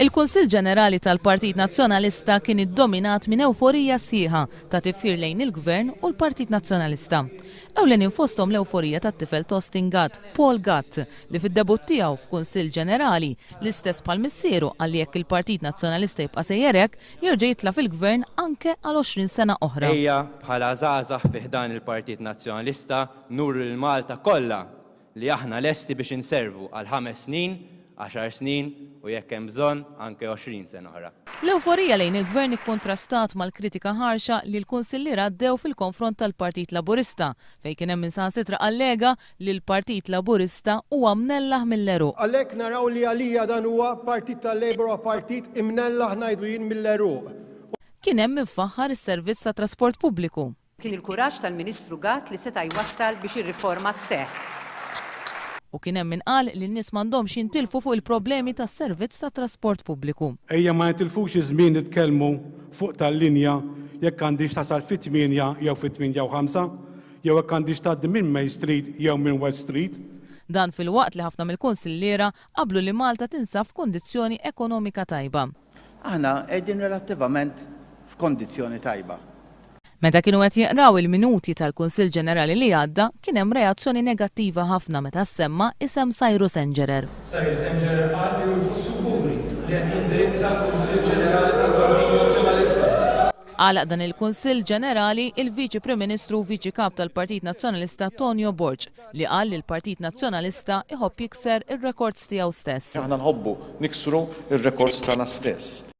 Il-Kunsill Ġenerali tal-Partit Nazzjonalista kien iddominat minn ewforija sħiħa ta' tifħir lejn il-Gvern u l-Partit Nazzjonalista. Ewlenin fosthom l-ewforija tat-tifel t'Austin Gatt, Paul Gatt, li fid-debutt tiegħu f'Kunsill Ġenerali, l-istess bħal missieru qal li jekk il-Partit Nazzjonalista jibqa' sejjer hekk, jerġa' jitla' fil-Gvern anke għal 20 sena oħra. Ejja bħala żgħażagħ fi ħdan il-Partit Nazzjonalista nuru lil Malta kollha li aħna lesti biex inservu għal ħames snin, għaxar snin u jekk hemm bżonn anke 20 sena oħra. L-ewforija lejn il-Gvern ikkuntrastat mal-kritika ħarxa li l-kunsillier għaddew fil-konfront tal-Partit Laburista, fejn kien hemm min saħansitra allega li l-Partit Laburista huwa mnellaħ mill-għeruq. Għalhekk naraw li għalija dan huwa Partit tal-Labour huwa partit imnellaħ ngħidlu jien mill-għeruq. Kien hemm min faħħar is-servizz tat-trasport pubbliku. Kien il-kuraġġ tal-Ministru Gatt li seta' jwassal biex ir-riforma sseħħ. U kien hemm min qal li n-nies m'għandhomx jintilfu fuq il-problemi tas-servizz tat-trasport pubbliku. Ejja ma nitilfux iż-żmien nitkellmu fuq tal-linja jekk għandhiex tasal fit-tmienja jew fit-tmienja u ħamsa, jew jekk għandhiex tgħaddi minn Main Street jew minn West Street. Dan filwaqt li ħafna mill-kunsilliera qablu li Malta tinsab f'kundizzjoni ekonomika tajba. Aħna qegħdin relattivament f'kondizzjoni tajba. Meta kienu qed jeqraw il-minuti tal-Kunsill Ġenerali li għadda, kien hemm reazzjoni negattiva ħafna meta ssemma isem Cyrus Engerer. Cyrus Engerer qal li hu jħossu kburi li qed jindirizza l-Kunsill Ġenerali tal-Partit Nazzjonalista. Għalaq dan il-Kunsill Ġenerali il-Viċi Prim Ministru u Viċi Kap tal-Partit Nazzjonalista Tonio Borg li qal li l-Partit Nazzjonalista iħobb jikser ir-rekords tiegħu stess. Aħna nħobbu niksru r-rekords tagħna stess.